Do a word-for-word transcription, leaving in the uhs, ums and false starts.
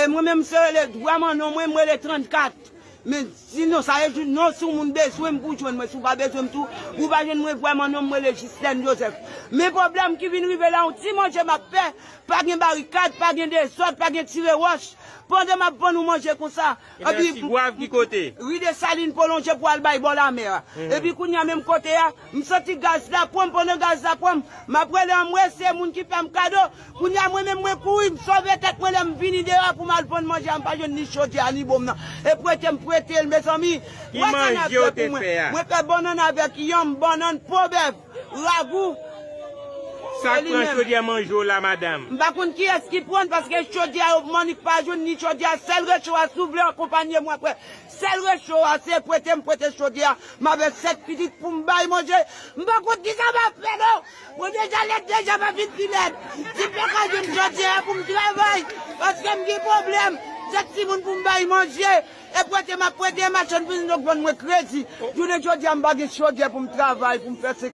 Mwen menm se rele vwa manno mwen, mwen rele trannkat. Men sinon, sa e jou non, si yon moun bezwen m pou jwenn mwen, si w pa bezwen m tou, ou pa jwenn mwen, vwa manno m, mwen rele Jislèn Jozèf. Men pwoblèm ki vin rive la, yon ti manje m ap fè, pa gen barikad, pa gen dezòd, pa gen tire wòch. Pandan m ap vann yon manje konsa, epi Tigwav ki kote? Ri Desalin pwolonje pou al bay bò lamè a. Epi kounye a menm kote a, m santi gaz la pran m, pandan gaz la pran m, m ap rele anmwe, se moun ki fè m kado. Kounye a mwen menm mwen kouri, m sove tèt mwen lè m vini deyò pou m al vann manje a, m pa jwenn ni chodyè a, ni bonm nan. E prete m prete l, mezanmi. Ki manje w te fè a? Mwen fè bannann avèk yanm, bannann, po bèf, ragou. Sa k pran chodyè manje w la, madanm? M pa konn kiyès ki pran l, paske chodyè a yo mannik pa jwenn ni chodyè a, sèl recho a, si w vle akonpanye mwen apre. Sèl recho a, se prete m prete chodyè a. M avèk sèt pitit pou m bay manje. M pa konn kisa m ap fè non. Mwen deja lèd, deja m ap vin pi lèd. Si m pa ka jwenn chodyè a pou m travay, paske m gen pwoblèm. Sèt timoun pou m bay manje. E prete m ap prete, machann vin yo vann mwen kredi. Jounen jodi a, m pa gen chodyè pou m travay, pou m fè se